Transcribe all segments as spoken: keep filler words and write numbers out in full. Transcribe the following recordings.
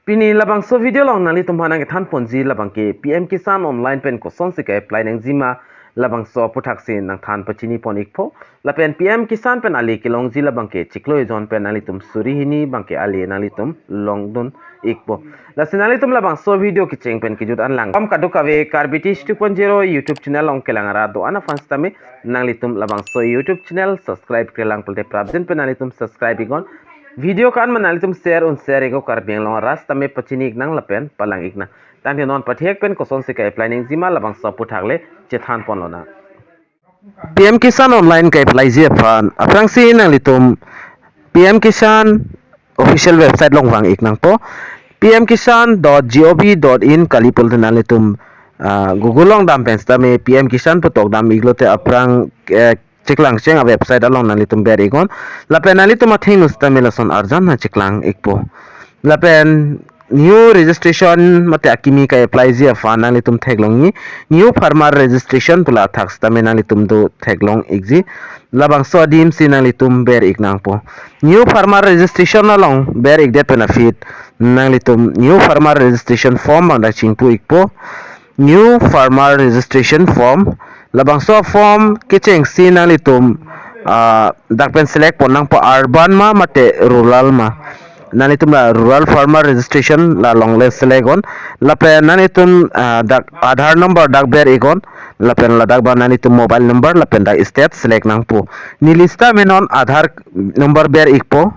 Pini labangso video along nanglitum aphan nangkethan ponji labangke P M Kisan online pen kosonsi ke-apply nangjima, labangso aputhaksi nangthan pachini pon ikpo. Lapen P M Kisan pen ale kelongji labangke chiklo ejon pen nanglitum suri hini abangke ale nanglitum longdun ikpo. Lasi nanglitum labangso video kecheng pen kejut an lang. Kam kadokave Karbi Teach two point zero YouTube channel along kelang arat do-an aphan sitame nanglitum labangso YouTube channel subscribe kelang pulote prapjin pen nanglitum subscribe iknon. Video ke-an ma nanglitum share un share iknon, Karbi Anglong arat sitame pachini iknang lapen palang iknang. Tangte non pathek pen kosonsi ke-apply nangjima labangso aputhak le chethan ponlonang. P M Kisan online ke-apply ji aphan aphrangsi nanglitum P M Kisan official website along vang iknangpo. P M Kisan dot gov dot in kali pulote nanglitum, ah, Google along dam pen sitame P M Kisan pu tok dam iklote aphrang, eh, chiklang cheng a-website along nanglitum ber iknon. Lapen nanglitum athengno sitame lason arjan nangchiklang ikpo. Lapen new registration mate akimi ke-apply ji aphan nanglitum theklongji, new farmer registration pu la athak sitame nanglitum do theklong ikji. Labangso adim si nanglitum ber iknangpo. New farmer registration along ber ikdet pen aphi nanglitum new farmer registration form abang dak chingpu ikpo. New farmer registration form. Labangso form kechengsi nanglitum, ah, dak pen select pon nangpo, urban ma mate rural ma. Nanglitum la rural farmer registration la along le select iknon. Lapen nanglitum, ah, dak Aadhaar number dak ber iknon. Lapen ladak abang nanglitum mobile number lapen dak state select nangpo. Neli sitame non Aadhaar number ber ikpo.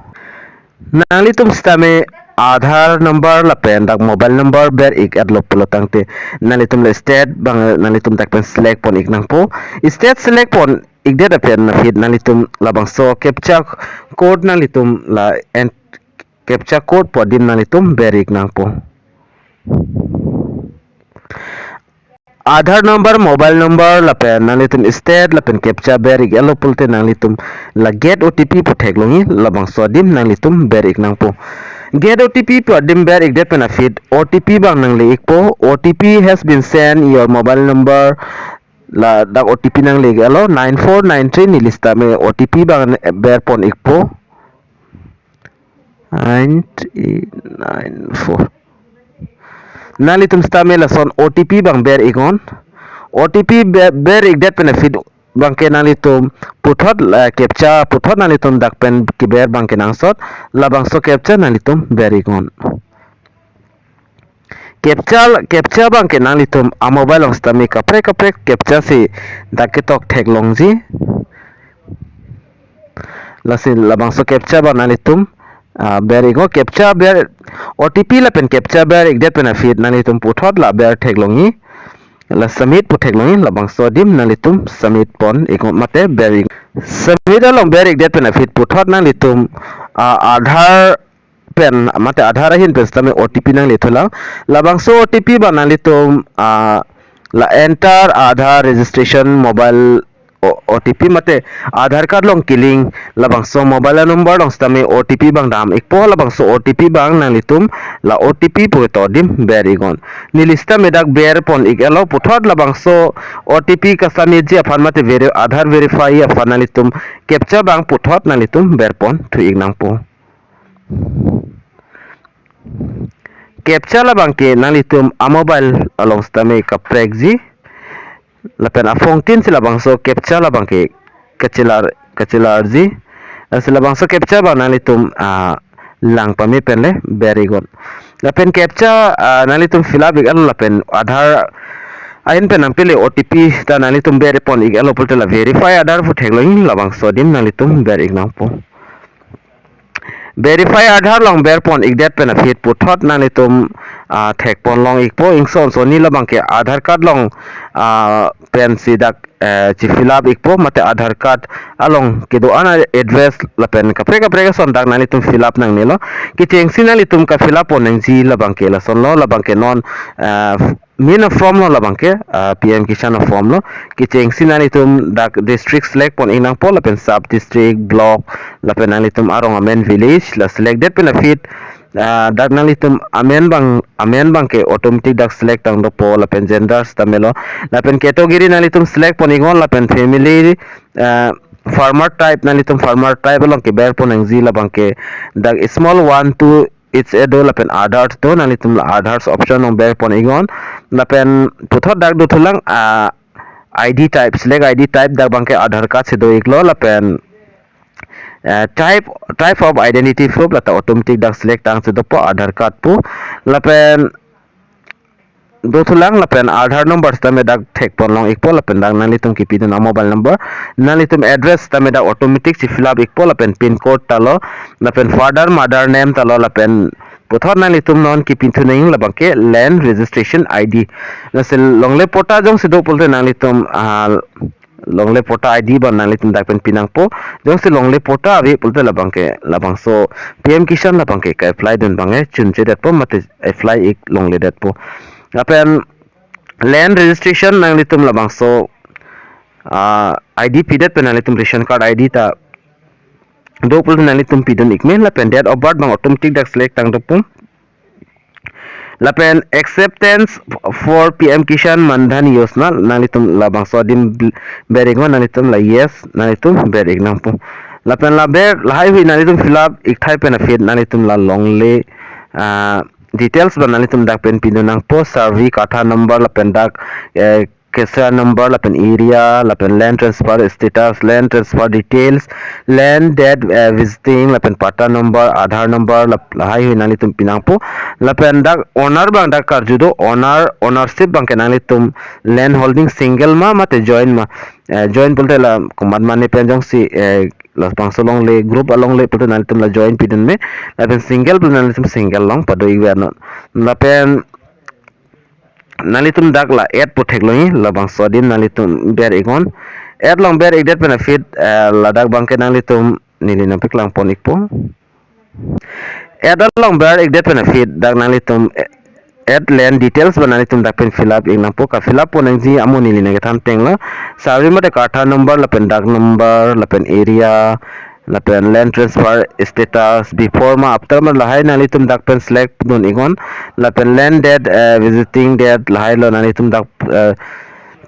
Nanglitum sitame Aadhaar number lapen dak mobile number ber ik-etlo pulo tangte nanglitum le state abang nanglitum dak pen select pon iknangpo. State select pon ikdet pen aphi nanglitum labangso captcha code nanglitum la en-, captcha code pu adim nanglitum ber iknangpo. Aadhaar number, mobile number lapen nanglitum state lapen captcha ber ik-etlo pulote nanglitum la get O T P pu theklongji, labangso adim nanglitum ber iknangpo. Get O T P pu adim ber ikdet pen aphi O T P abang nangle ikpo. O T P has been sent your mobile number. Ladak O T P nangle iklo, nine four nine three. Neli sitame O T P abang ber pon ikpo. Nine three nine four. Nanglitum sitame lason O T P abang ber iknon. O T P be-, ber ikdet pen aphi abangke nanglitum puthot, eh, captcha puthot nanglitum dak pen keber abangke nangsot, labangso captcha nanglitum ber iknon. Captcha, captcha abangke nanglitum a-mobile along sitame kaprek kaprek captcha si dak ketok theklongji. Lasi labangso captcha abang nanglitum, ah, ber iknon. Captcha ber, O T P lapen captcha ber ikdet pen aphi nanglitum puthot la ber theklongji. La submit pu theklongji, labangso adim nanglitum submit pon iknon mate ber ik-, submit along ber ikdet pen aphi puthot nanglitum, ah, Aadhaar pen mate Aadhaar ahin pen sitame O T P nangle thulang. Labangso O T P abang nanglitum, ah, la enter Aadhaar registration mobile O-, O T P mate Aadhaar card along kelink labangso mobile number along sitame O T P abang dam ikpo. Labangso O T P abang nanglitum la O T P pu ketok adim ber iknon. Neli sitame dak ber pon ik-etlo, puthot labangso O T P kasameji aphan mate veri-, Aadhaar verify aphan nanglitum captcha abang puthot nanglitum ber pon thu iknangpo. Captcha labangke nanglitum a-mobile along sitame kaprekji. Lapen aphongtin si labangso captcha labangke kachelar, kachelarji. Lasi labangso captcha abang nanglitum, ah, lang pame pen le ber iknon. Lapen captcha, ah, nanglitum fill up ik-etlo lapen Aadhaar ahin pen nangpele O T P ta nanglitum ber pon ik-etlo pulote la verify Aadhaar pu theklongji, labangso adim nanglitum ber iknangpo. Verify Aadhaar along ber pon ikdet pen aphi puthot nanglitum, ah, thek pon long ikpo, ingson soni labangke Aadhaar card along, ah, pensi dak, eh, chi-fill up ikpo mate Aadhaar card along kedo-an a-address lapen kaprek kaprek ason dak nanglitum fill up nangnelo. Kechengsi nanglitum ka-fill up pon nangji labangke lasonlo, labangke non, ah, main a-form lo labangke, ah, P M Kisan a-form lo. Kechengsi nanglitum dak district select pon iknangpo lapen sub district, block, lapen nanglitum arong amen, village la select det pen aphi, ah, dak nanglitum amen abang, amen abangke automatic dak select tang dopo, lapen gender sitame lo, lapen category nanglitum select pon iknon, lapen family, ah, farmer type, nanglitum farmer type along keber pon nangji labangke dak small one, two, It's a do lapen Aadhaar do, nanglitum la Aadhaar option along berpon iknon. Lapen puthot dak dothulang, ah, I D type, select I D type, dak abangke Aadhaar card si do-iklo, lapen, eh, type, type of identity proof, lata automatic dak select tang si dopo Aadhaar card pu. Lapen dothulang lapen Aadhaar number sitame dak thekpon long-ikpo, lapen dak nanglitum kipidun a-mobile number, nanglitum address sitame dak automatic si fill up-ikpo, lapen pin code ta lo, lapen father mother name ta lo, lapen puthot nanglitum non kipithu nangji labangke land registration I D. Lasi longle patta jongsi do pulote nanglitum, ah, longle patta I D abang nanglitum dak pen pinangpo. Jongsi longle patta ave pulote labangke, labangso P M Kisan labangke ka-apply dun abangke chunchedetpo mate apply-ik longledetpo. Lapen land registration nanglitum labangso, ah, I D pidet pen nanglitum ration card I D ta do pulote nanglitum pidun-ik me, lapen date of birth abang automatic dak select tang dopo. Lapen acceptance for P M Kisan Mandhan Yojana, nanglitum labangso adim bl-, ber-iknon, nanglitum la yes nanglitum ber-ik nangpo. Lapen la ber lahai hui nanglitum fill up-ik thai pen aphi nanglitum la longle, ah, details abang nanglitum dak pen pidun nangpo, survey kattha number lapen dak, eh, KRAS number lapen area, lapen land transfer status, land transfer details, land date, eh, visiting, lapen patta number, Aadhaar number, lap-, lahai hui nanglitum pinangpo. Lapen dak owner abang dak karju do, owner, ownership abangke nanglitum land holding single ma mate joint ma. Eh, joint pulote la komat mane pen jongsi, eh, labangso alongle group alongle pulote nanglitum la joint pidun me. Lapen single pulote nanglitum single along pado-ikvernon. Lapen nanglitum dak la add pu theklongji, labangso adim nanglitum ber-iknon. Add along ber-ikdet pen aphi, eh, ladak abangke nanglitum neli nangpaklangpon-ikpo. Add along ber-ikdet pen aphi dak nanglitum, eh, add land details abang nanglitum dak pen fill up-ik nangpo, ka-fill up pon nangji amo neli nangkethan tenglo. Survey mate kattha number lapen dak number lapen area lapen land transfer status before ma after ma lahai nanglitum dak pen select dun-iknon, lapen land date, eh, visiting date lahai lo nanglitum dak, eh,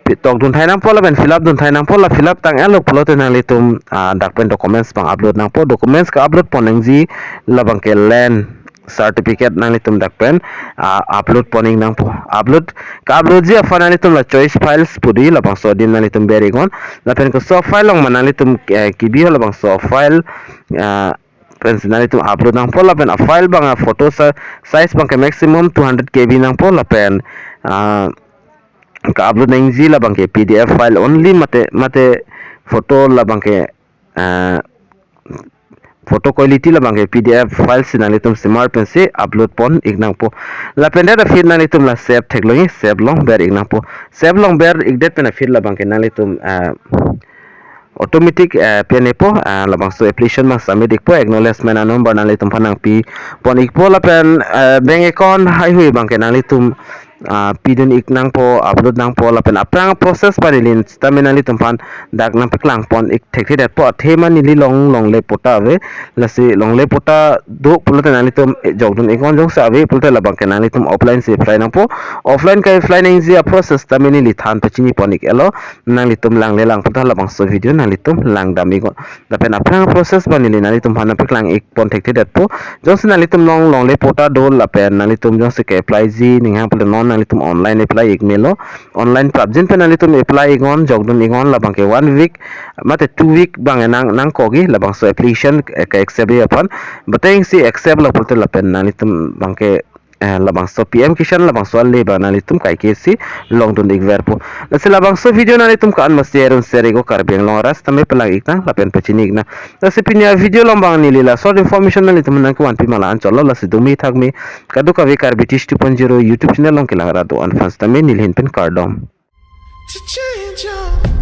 pi-, tokdun thai nangpo lapen fill up dun thai nangpo, la fill up tang-etlo pulote nanglitum, ah, dak pen documents abang upload nangpo, documents ka-upload pon nangji labangke land certificate nanglitum dak pen, ah, upload pon-ik nangpo. Upload, ka-upload ji aphan nanglitum la choice files pu do, labangso adim nanglitum ber-iknon. Lapen koso file along ma nanglitum, eh, kebi ho labangso file, ah, pensi nanglitum upload nangpo, lapen a-file abang a-photo si-, size abangke maximum two hundred K B nangpo, lapen, ah, ka-upload nangji labangke P D F file only mate, mate photo labangke, ah, photo quality labangke P D F file si nanglitum simar pensi upload pon-ik nangpo. Lapen det aphi nanglitum la save theklongji, save along ber-ik nangpo. Save along ber-ikdet pen aphi labangke nanglitum, ah, automatic, eh, pen-ikpo, ah, labangso application abang submit-ikpo, acknowledgement a-number nanglitum aphan nangpipon-ikpo, lapen, eh, bank account haihui abangke nanglitum, ah, pidun-ik nangpo, upload nangpo, lapen aphrang process abang neli sitame nanglitum aphan dak nangpaklangpon-ik thekthedetpo, athema neli long longle patta ave, lasi longle patta do pulote nanglitum, eh, jokdun-iknon, jongsi ave pulote labangke nanglitum offline si apply nangpo, offline ka-apply nangji a-process sitame neli than pachinipon-ik-etlo. Nanglitum langle lang puthot labangso video nanglitum langdam-iknon. Lapen aphrang process abang neli nanglitum aphan nangpaklang-ikpon thekthedetpo. Jongsi nanglitum long longle patta do lapen nanglitum jongsi ke-apply ji ninghang pulote non nanglitum online apply-ik melo. Online prapjin pen nanglitum apply-iknon, jokdun-iknon, labangke one week mate two week abang nang, nangkokji labangso application, eh, ke-accept-ji aphan. Bateng si accept lo pulote lapen nanglitum abangke, eh, labangso P M Kisan labangso ale abang nanglitum kaike si longdun-ikverpo. Lasi labangso video nanglitum ko-an masi eron share-iknon, Karbi Anglong arat sitame palang-iknang lapen pachini-iknang. Lasi pini a-video along abang neli la short information nanglitum nangkevanpi ma la-an chotlo, lasi dumi thakmi kadokave Karbi Tish two point zero YouTube channel along kelang rat do-an aphan sitame neli ahin pen kardom. To change your